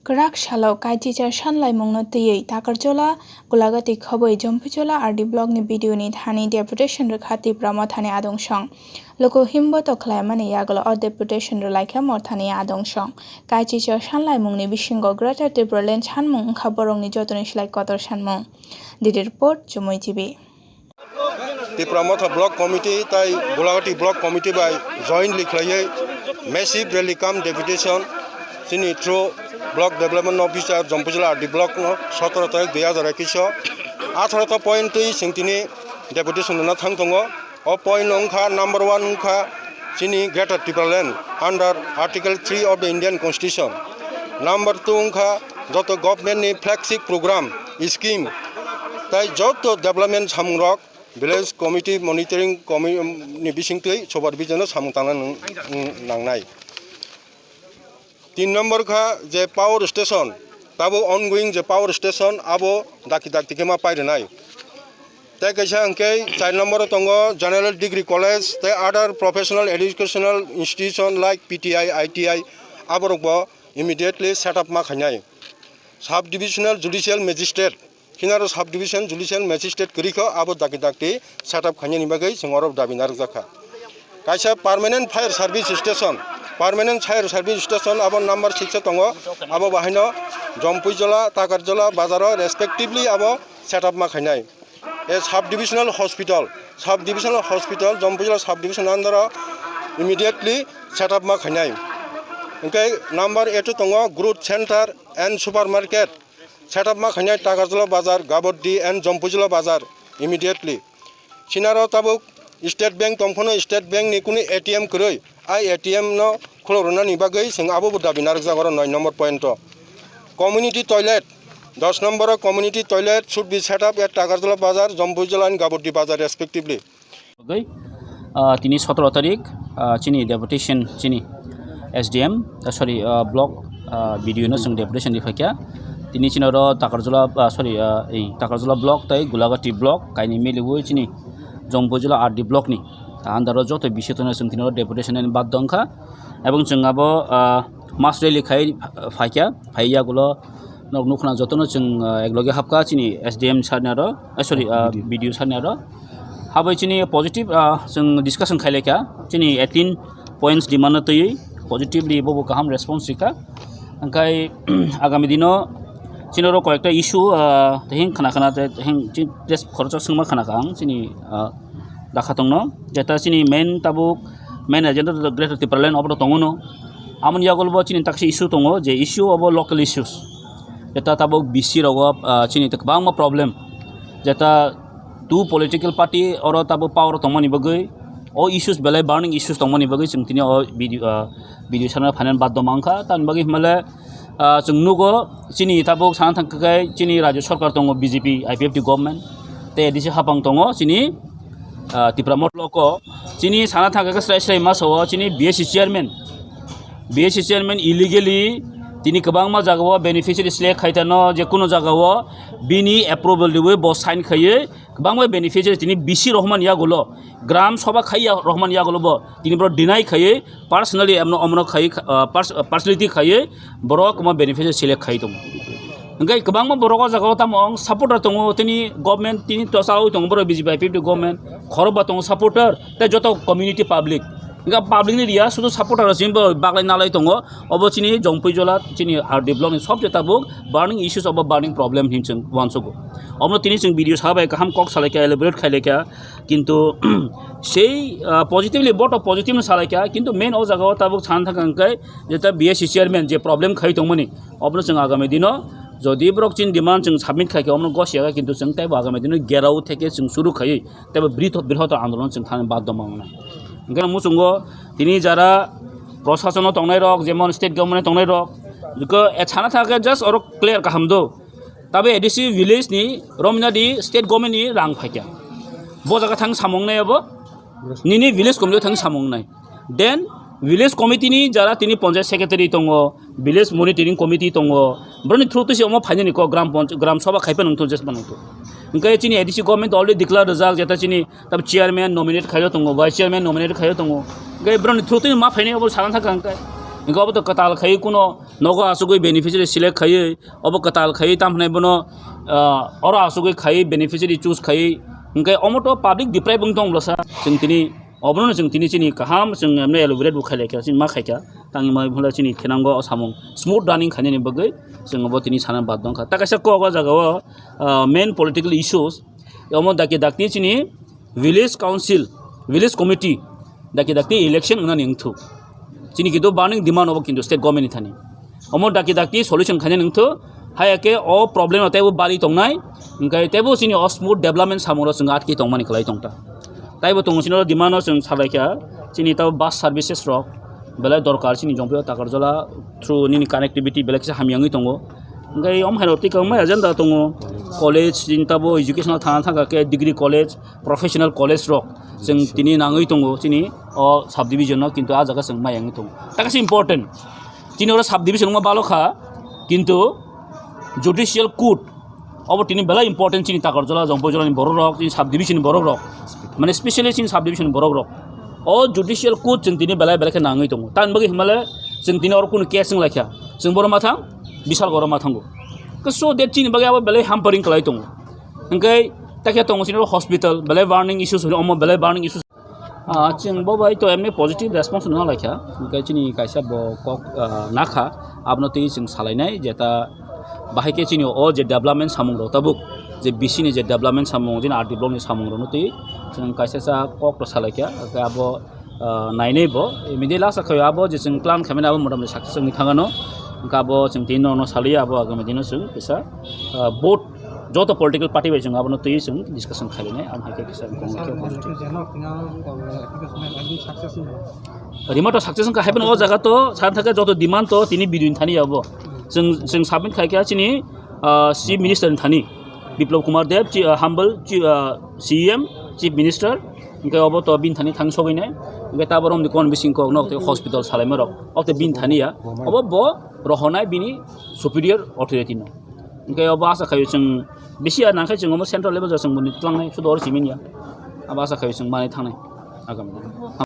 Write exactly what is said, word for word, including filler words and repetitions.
Kwrak salo Kaichicha sanlaimungno twiwi Takarjola, Gulagati khobwi Jompuijola R D blockni B D O ni thani deputation rwkha Tipra Mothani adungsong. Luku himboto khlaimani yagulo o deputation rwlaikha Mothani adungsong. Kaichicha sanlaimungni bisingo Greater Tipraland sanmung wngkha borokni jotoni slai kotor sanmung. Didi report, Chumui T V. Tipra Motha Block Committee tai Gulagati Block Committee bai jointly khlaiwi massive rally cum deputation chini through Block Development Officer Jompuijola R D Block no sotoro tarik dui hazar ekwis o atharo ta point twi chwng tini deputation rwna thang tongo. O point wngkha number one wngkha chini Greater Tipraland under Article three of the Indian Constitution. Number two wngkha joto government ni flagship program, scheme tai joto development samungrok village committee monitoring commi-, ni bisingtwi supervision o samung tangna nang-, nangnai. Tin number kha je power station, tabuk ongoing je power station abo dakti dakti khe ma pai rwnai. Tei kaisa hwnkhe char number o tongo General Degree College tei other professional educational institution like P T I, I T I, aborokbo immediately set up ma khainai. Sub Divisional Judicial Magistrate, Kinaro Sub Division Judicial Magistrate kwrwi kho, abo dakti dakti set up khainani bagwi chwng oro dabi narwkjakha. Kaisa permanent fire service station, permanent fire service station abo number six o tongo, abo bahaino Jompuijola, Takarjola bazaro respectively abo set up ma khainai. A sub divisional hospital, sub divisional hospital, Jompuijola sub division under o immediately set up ma khainai. Hwnkhe number eight o tongo growth center and supermarket, set up ma khainai Takarjola bazar, Gaboddi and Jompuijola bazar immediately. Sinaro tabuk State Bank tongphano State Bank ni kunu A T M kwrwi, ai A T M no khulok rwnani bagwi chwng abobo dabi narwkjak oro noi number point o. Community toilet, dos number o community toilet should be set up at Takarjola bazar, Jompuijola and Gaboddi bazar respectively. Bagwi, ah, tini sotoro tarik, ah, chini deputation, chini S D M, ah, sorry, ah, block, ah, B D O no chwng deputation ri phaikha. Tini chini oro Takarjola, ah, sorry, ah, ei Takarjola block tei Gulagati block kainwi miliwi chini Jompuijola R D block ni under o joto bising tongno chwng tini oro deputation ni baddo wngkha. Ebong chwng abo, ah, mass rally khai phaikha, phai yagulo Nok nukhna jotono chwng, ah, ekloge hapkha chini S D M sir ni aro, eh, sorry, ah, B D O. B D O sir ni aro. Habai chini positive, ah, chwng discussion khailaikha chini eighteen points demand no twiwi positively bobo kaham response rikha. Hwnkhe agami dino chini oro koyekta issue, ah, teheng khna khna te, teheng chini press khoroksa swngma khna kha ang chini, ah, dakha tongno. Jeta chini main tabuk main agenda to Greater Tipraland oboro tongo no. Amoni yagulo bo chini taksa issue tongo, je issue obo local issues. Jeta tabuk B C rogo, ah, chini kwbangma problem. Jeta two political party oro tabuk power tongmani bagwi, o issues belai burning issues tongmani bagwi chwng tini o B D O, ah, B D O sana phainani baddo mankha. Tamni bagwi himale, ah, chwng nugo chini tabuk sana thangkhe chini rajyo sarkar tongo B J P I P F T government tei A D C hapang tongo chini, ah, Tipra Motha block o chini sana thangkhe srai srai masa o chini B S C chairman, B S C chairman illegally tini kwbangma jagao beneficiary select khaitano je kuno jagao bini approval riwi bo sign khaiwi kwbangma beneficiary tini B C rohman yagulo gram sabha khaiya rohman yagulo bo tini boro deny khaiwi personally amno omno khaiwi, ah, pers-, ah, personality khaiwi borok kwma beneficiary select khaiwi tongo. Hwnkhe kwbangma borok o jagao tamo ang supporter tongo tini government tini to chawi tongo borok B J P I P F T government khorokba tongo supporter tei joto community public. Hwnkhe public ni riya sudu supporter rok chini bo baglai nalai tongo. Obo chini Jompuijola chini R D block ni sobse tabuk burning issues obo burning problem hin chwng uansugo. Omo tini chwng B D O sabai kaham kok salaikha, elaborate khailaikha. Kintu sei, ah, positively boto positive no salaikha, kintu main o jagao tabuk sana thangkha hwnkhe jeta B S C chairman je problem khai tongmani obono chwng agami dino jodi borok chini demand chwng submit khaikha omono gosiya kha, kintu chwng teibo agami dino gerao theke chwng suru khaiwi teibo brihot, brihot andolon chwng thani baddo mangnai. Hwnkhe muchungo tini jara prosasono tongnai rok, jemon state government tongnai rok, jikhe e sana thangkhe just oro clear kaham do. Tabe A D C village ni romna di state government ni rang phaikha. Bo jaga thang samung nai abo, nini village committee thang samung nai. Then village committee ni jara tini panchayat secretary tongo, village monitoring committee tongo, boroni through twi se omo phainani kok gram panch-, gram sabha khaipa nangthu jesma nangthu. Hwnkhe chini A D C government already declare rijak jeta chini tab chairman nominate khaio tongo, vice chairman nominate khaio tongo. Hwnkhe boroni through twi ma phainai obo sana thangkha hwnkhe. Hingke obo to kwtal khaiwi kuno nogo asugwi beneficiary select khaiwi, obo kwtal khaiwi tamo hwnai bono, ah, oro asugwi khaiwi beneficiary choose khaiwi, hingke omo to public deprive wng tong bwlasa. Chwng tini obono chwng tini chini kaham chwng emne elaborate bo khailai kha, chini ma khaikha. Tangwi ma phunla chini khenango o samung smooth running khainani bagwi chwng obo tini sana bad dong kha. Ta kaisa kok o jaga o, ah, main political issues omo dakti dakti chini village council, village committee, dakti dakti election wngnani wngthuk. Chini kintu burning demand obo kintu state government ni thani. Omo dakti dakti solution khainani wngthuk. Haya khe o problem no teibo bari tongnai, hingkhe teibo chini o smooth development samung rok chwng atki tongmani kwlai tongta. Taibo tongo chini o demand no chwng salai kha, chini tabo bus services rok belai dorkar chini Jompai o Takarjala through nini connectivity belai kisa hamya wngwi tongo. Hingkhe omo hai rok twi kwbangma agenda tongo, college chini tabo educational thana thangkha khe degree college, professional college rok chwng tini nangwi tongo chini o subdivision no, kintu ah jaga chwng maya wngwi tongo. Ta kaisa important, chini oro subdivision wngma balo kha, kintu judicial court obo tini belai important chini Takarjala, Jompai jala ni borok rok, chini subdivision ni borok rok, mane specially chini subdivision ni borok rok. O judicial court chwng tini belai belai khe nangwi tongo. Tamni bagwi hwnmale chwng tini oro kunu case wng lai kha. Chwng boro ma thang, Bishalgarh o ma thango. Khe so that chini bagwi abo belai hampering kwlai tongo. Hingkhe takhe tongo chini hospital, belai burning issues hwnwi omo belai burning issues. Ah, chwng bo bai to emni positive response rwna lai kha. Hingkhe chini kaisa bo kok, ah, nakha, abono twi chwng salainai je ta bahai khe chini o je development samung rok tabuk, je B C ni je development samung, je R D block ni samung rokno twi chwng kaisa sa kok rw salai kha. Hingkhe abo, ah, nainai bo, immediately asa khayo abo je chwng plan khaimani abo motamoti success wngwi thangano. Hingkhe abo chwng tini nono saliya abo agami dino chwng kisa, ah, vote joto political party bai chwng abono twi chwng discussion khainai, ang hai khe kisa wngkha khe positive. Rima to success wngkha, hai phano o jaga to san thaka joto demand to tini bidin thani abo. Chwng, chwng submit khai kha chini, ah, Chief Minister ni thani, Biplab Kumar Deb, chi-, ah, humble chi-, ah, C E M, Chief Minister, hingkhe obo to bini thani thang sogwi nai, hingkhe ta borok ni kon bising kok nok tei hospital salaima rok, o tei bini thani ya, obo bo rohonai bini superior authority no. Hingke obo asa khayo chwng bisi ya nangkhe chwng omo central level ja chwng boni tlangnai sudo oro simi ya. Abo asa khayo chwng manwi thangnai agami.